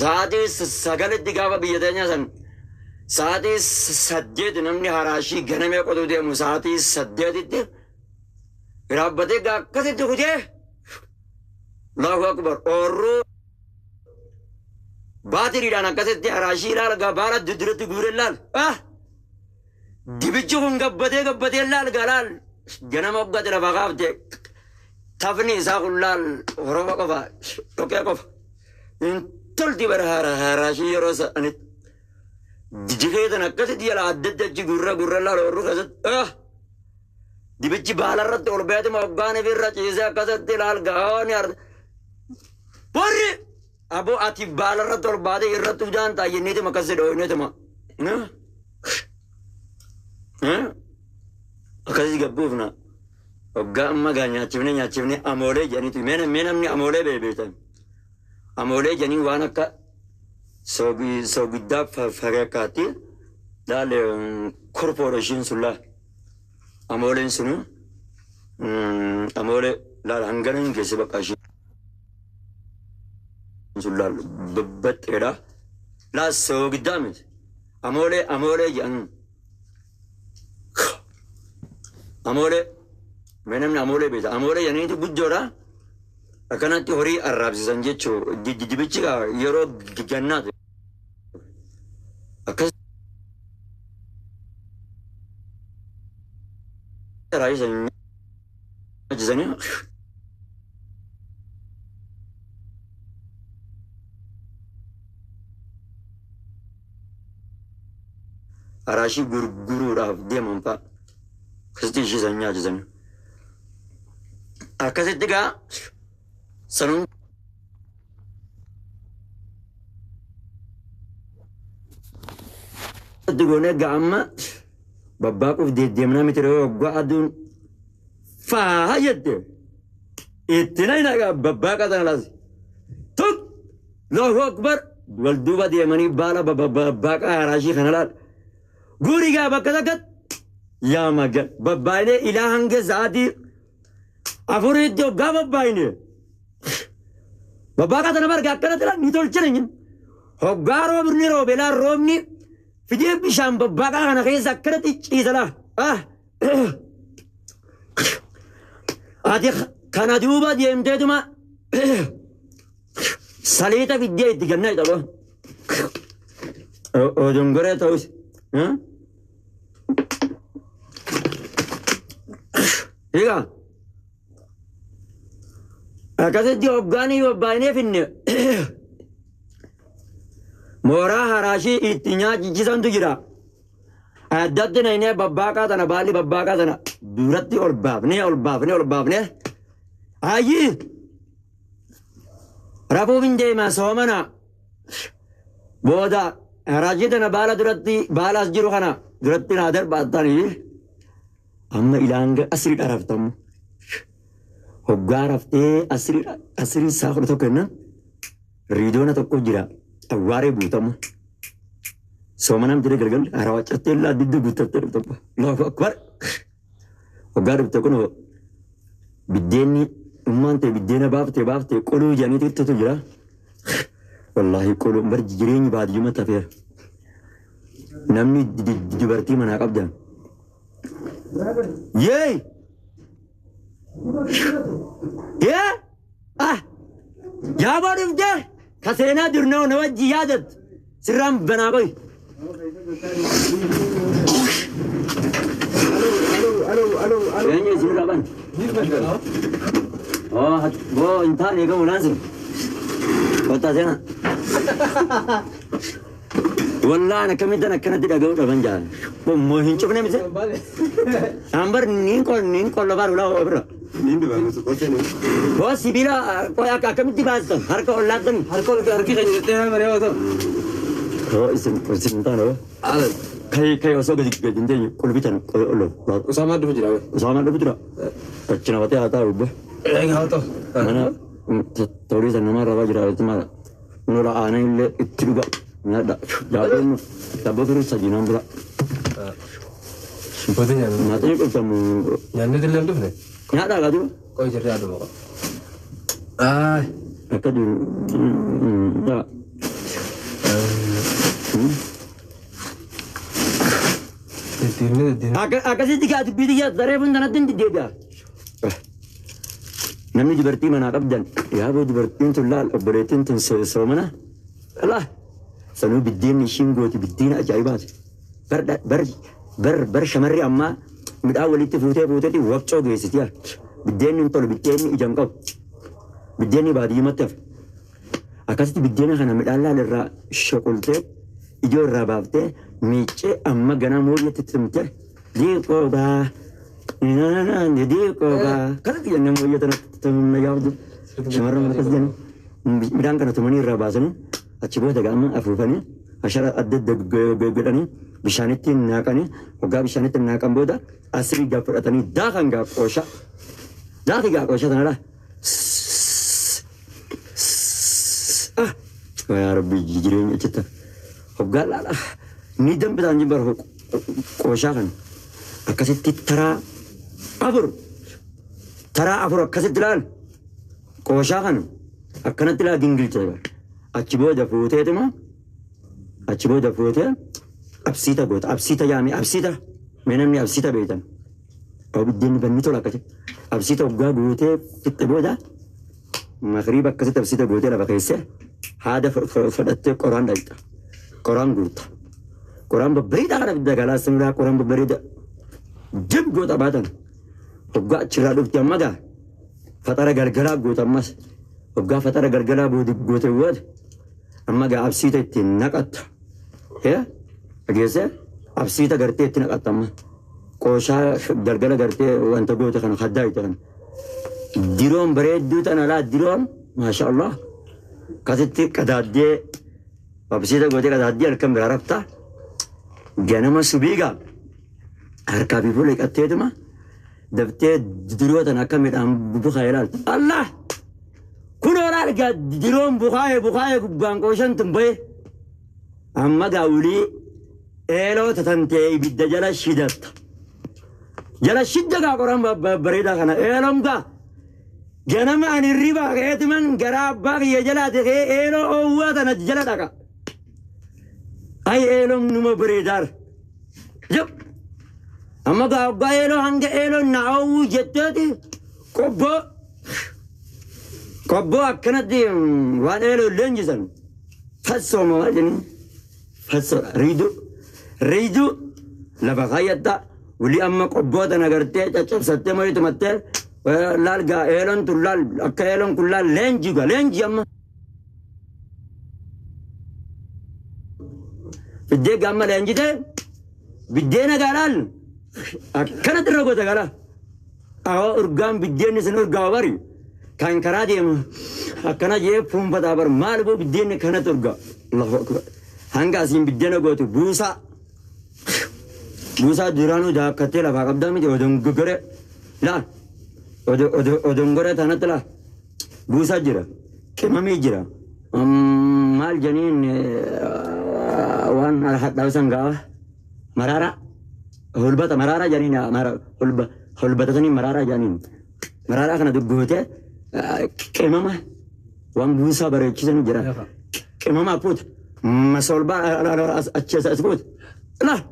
Sa'aatii 9tti gaafa biyya teenyaa san sa'aatii 8 namni haraashii ganamee qotuu deemu sa'aatii 8tti raabbatee akkasitti kutee Allahu akbar oorruu baatiriidhaan akkasitti haraashii ilaala gaa baala duratti guuree laal ah dibichi kun gabbatee gabbatee laal gaa laal ganama hoggate lafa kaafte tafni isaa kun laal horoma qofa dhoqee qofa hin tolti bara haraashii yeroo sanitti jijjigeetan akkasitti jala adda adda achi gurra gurra laal oorruu keessatti ah dibichi baala irratti ol beetuma hoggaan irra ciisee akkasitti laal gaa'ooni warri aboo ati baala irratti ol baatee irratti udaan taayyenneetuma akkasii dhooyneetuma akkasii gabbuufna hoggaa amma gaa nyaachifne nyaachifne amoolee jedhaniitu mee namni amoolee beebeetan amoolee jedhanii waan akka soogiddaa fakkaatti laal korpoodha ishiin sun laal amooleen sunu amoolee laal hangana hin geesse bakka ishiin sun laal babbaxxeedha laal soogiddaa miti amoolee amoolee jedhan amoolee mee namni amoolee beekta amoolee jedhaniitu guddoodha akkanatti horii arraabsisan jechuu dibichi yeroo gannaatu akkas raayisa nyaachisanii araashii gurguruudhaaf deeman fa'a akkasitti ishii san nyaachisanii akkasitti gaa sanun goonee gaa amma babbaaquuf deddeemnaa miti yeroo waggaa aduun faa jette itti na nagaa babbaaqa sana laas tuk Allahu akbar wal duuba deemanii baala babbaaqa haraashii kana laal guuri gaa bakka takkatti yaa magal babbaayinee ilaa hanga sa'aatii 4tti waggaa babbaayine babbaaqa sana barga akkanatti laal ni tolchine hoggaa roobni roobe laal roobni fidee bishaan babbaaqa kana keessa akkanatti ciisa laal ati kana duuba deemteetuma saliixa fiddee itti gannaa jedha odongoree ta'us Egaa akkasitti hoggaanii babbaayinee finne mooraa haraashii itti nyaachisantu jira. Addatti naynee babbaaqaa tana baalli babbaaqaa tana duratti ol baafnee ol baafnee ol baafnee ayyii rafuuf hin deema soomana booda haraashii tana baala duratti baala as jiru kana duratti naa darbaattanii amma ilaanga asrii dharaftamu. Hoggaa raftee asrii asrii saa 11 jennaan riidoona tokko jira awwaaree guutamu. Soomana miti galgal harawaccattee laa didda guuttattee dhufte. Allahu akbar. Hoggaa dhufte kun biddeenni ummaan ta'e biddeena baaftee baaftee qoluu jedhanii xiqqootu jira. Wallaahi qoluu bar jireenyi baadiyyuma tafeera. Namni dubartii manaa qabdan. Yeey! Yee! Ah! Yaaboo dhuftee ka seenaa durnoo na wajji yaadattu sirraan banaa qoy. Eenyu isin qaban? Oh, boo hin taane eegamu laan sin. Kottaa seenaa. Wallaan akkamittan akkanatti dhaga'uu dhaban jaan. Moo hin cufne miti? Ambar niin qol niin qollobaa ulaa ofirra. Boo sibiila qoy akka akkamitti baastan harka ol laattan. Harka ol harki keenya jettee maree yoo ta'u. Oo isin isin hin taane oo. Kai kai osoo gadi gadi hin teenye qulbitan ol ol. Usaamaa dhufu jira. Usaamaa dhufu jira. Achi namatee haa taa'u ubbe. Egaa haa ta'u. Mana torii san namaa rabaa jira itti maala. Nola aanan illee itti dhuga. Nyaadha. Daabboon daabboo firii sadii naan bira. Booti nyaannu. Nyaatanii dhuftamu. Nyaanni illee hin dhufne. Nyaadhaa gaatu. Qoy jirree aduma qofa. Aay. Akka jiru. Deddeebinee deddeebinee. Akkasitti gaa dubbii xiyyaa daree fundanatti hin deddeebi'a. Namni dubartii manaa qabdan yaaboo dubartiin tun laal obboleettiin tun soomana laa sanuu biddeenni ishiin gooti biddeena ajaa'ibaati. Bar bar bar bar shamarri ammaa midhaan walitti fuutee fuuteeti wabcoo geessiti yaa. Biddeenni hin tolu, biddeenni ija hin qabu. Biddeenni baadiyyumatti hafe. Akkasitti biddeena kana midhaan laal irraa shoqoltee ijoo irraa baaftee miiccee amma ganaa mooyyatti tumtee diiqoo baa diiqoo baa kanatti jennee mooyyee tanatti tumna yaabdu. Shamarran akkas jennu midhaan kana tumanii irraa baasanii achi booda ga'ama afuufanii ashara adda adda godhanii bishaanitti naaqanii hoggaa bishaanitti naaqan booda asirii gaa fudhatanii daakan gaa qoosha. Daaki gaa qoosha tanadha. Ah, yaa Rabbi jireenya achitti hoggaa laala ni dambitaan jibbar qooshaa kana akkasitti taraa afur taraa afur akkasitti laal qooshaa kana akkanatti laal gingilcha achi booda fuuteetuma achi booda fuutee absiita goota absiita yaame absiita mee namni absiita beektan biddeenni banni tola akkasitti absiita hoggaa gootee fixxe booda makriiba akkasitti absiita gootee lafa keessee haada fudhattee qoraan dhaqxa qoraan guurta qoraan babbareedaa kana fidda galaa samiraa qoraan babbareedaa jib goota baatan hoggaa achirraa dhufte amma gaa faxara galgalaa goota ammas hoggaa faxara galgalaa goote booda amma gaa absiita ittiin naqatta dhageessee absiita gartee itti naqatta amma qooshaa galgala gartee wanta goote kana haddaa itti kana diroon bareedduu tana laa diroon maasha Allah akkasitti qadaaddee absiita gootee qadaaddee halkan biraa rafta ganama subiigaa harkaa fi fuula dhiqatteetuma daftee diroo tana akka midhaan bukaa'e ilaalta. Allah! Kunoo laal gaa diroon bukaa'e bukaa'e gubbaan qooshan tun bahe amma gaa ulii eeloo tatantee ibidda jala shidatta. Jala shidda gaa qoraan bareedaa kana eeloon gaa ganama ani hirribaa ka'eetuman garaa abbaa kiyya jalaa ta'ee eeloo oowwaa tana jala dhaqa. Ay eeloon numa bareedaar. Jab! Amma gaa abbaa eeloo hanga eeloon na oowwuu jetteeti qobboo qobboo akkanatti waan eeloo leenjisan fassoo maal jenni fassoo riiduu riiduu lafa kaayyattaa wuli amma qobboo tana gartee caccabsattee marii tumattee laal gaa eeloon tun laal akka eeloon kun laal leenji gaa leenji amma. Fiddee gaamma leenjitee biddeena gaa laal akkanatti irra goota galaa. Awwa urgaan biddeenni sun urgaa bari kan karaa deemu akkana jee fuunfataa bar maal boo biddeenni kanatti urgaa. Allahu akbar. Hanga asiin biddeena gootu buusaa. Buusaa duraanuu daakkattee lafaa qabdaa miti odongoree laal odongoree tanatti laal buusaa jira qimamii jira maal janiin waan hadhaa'u san gaafa maraaraa hulbata maraaraa janiin hulbata sanii maraaraa janiin maraaraa kana duggootee qimama waan buusaa bareechisan jira qimama fuute masolbaa achi as fuute laal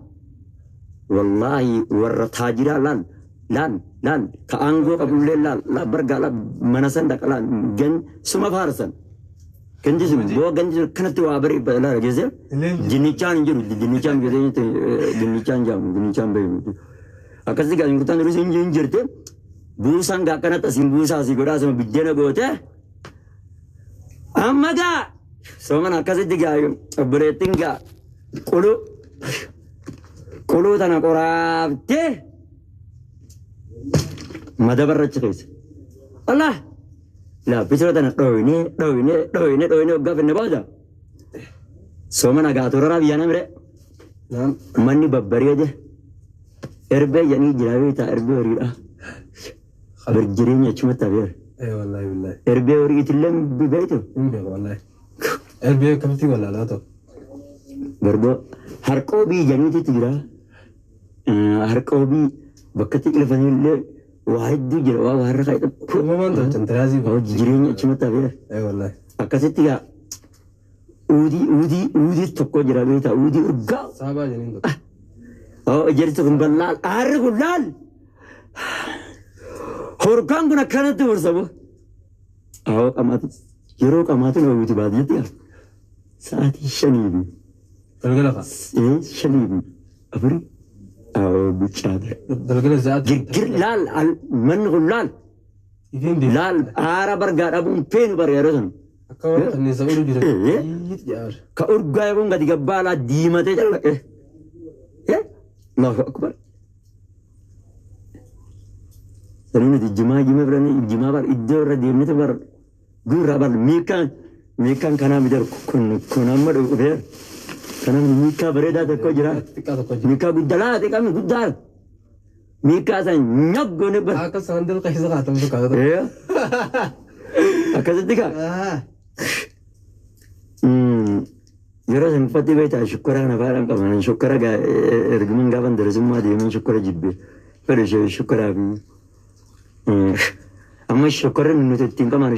wallaahi warra taajiraa laal laal laal ka aangoo qabullee laal laal bargaa laal mana san dhaqa laal gan suma faarsan gandi sun boo gandi sun kanatti waa bari laal geesse jinnichaan hin jiru jinnichaan jedhee jinnichaan jaamu jinnichaan beeku akkasitti gaa shunkurtaan durus hin jirte buusaan gaa akkanatti asiin buusaa asii godhaa asuma biddeena goote amma gaa soomana akkasitti gaa obboleettiin gaa quluu quluu tana qoraaftee madabarra achi keessa. Allah! Laaffisoo tana dhooynee dhooynee dhooynee dhooynee waggaa finne booda soomana gaa toraraa biyyaa namire manni babbareede erbee jedhanii jira beektaa erbee horiidha. Bar jireenya achumatti hafeera. Ee wallaahi billaahi. Erbee horiitillee beektu. Hin beeku wallaahi. Erbee akkamitti wallaalaa ta'u? Garboo harqoobii jedhaniitu jira. Harqoobii bakka itti qilfanillee waa hedduu jira waa har'a kaa'e. Uumamaan tolchan tiraazii. Jireenya achumatti hafeera. Ee wallaahi. Akkasitti gaa Uudii uudii uudii tokko jira beektaa uudii urgaa. Saabaa jedhaniin tokko. Oo ejersi kun bal'aa aarri kun laal. Horkaan kun akkanatti horsamu. Awoo qamaatu yeroo qamaatu nama guutu baadiyyaatti yaa. Sa'aatii shanii fi Galgala fa'a. 5:04 awoo bichaata. Galgala sa'aatii. Girgir laal manni kun laal Ifeen beeku. laal aara bargaa dhabuun feenu bara yeroo sana. Akka waan kanniisa oolu jira. Eh. Iit jedhaa. Ka urgaa kun gadi gabbaalaa diimatee callaqe. Allahu akbar. Sanii nuti jimaa jima biranii jimaa bar iddoo irra deemnete bar guurraa bar miikaan miikaan kanaa midar kun kun amma dhufeera. Kanaaf miikaa bareedaa tokko jira. Xiqqaa tokko jira. Miikaa guddaa laate qabni guddaa. Miikaa san nyaggoone bar. Akka saandal keessa kaa'atamu fakkaata. Akkasitti kaa. Yeroo san uffatee beektaa shokkora kana faadhaan qaban shokkora erguman gaafan darasummaa deeman shokkora jibbe fedhe shokkoraa fi amma shokkorri nuti ittiin qaban.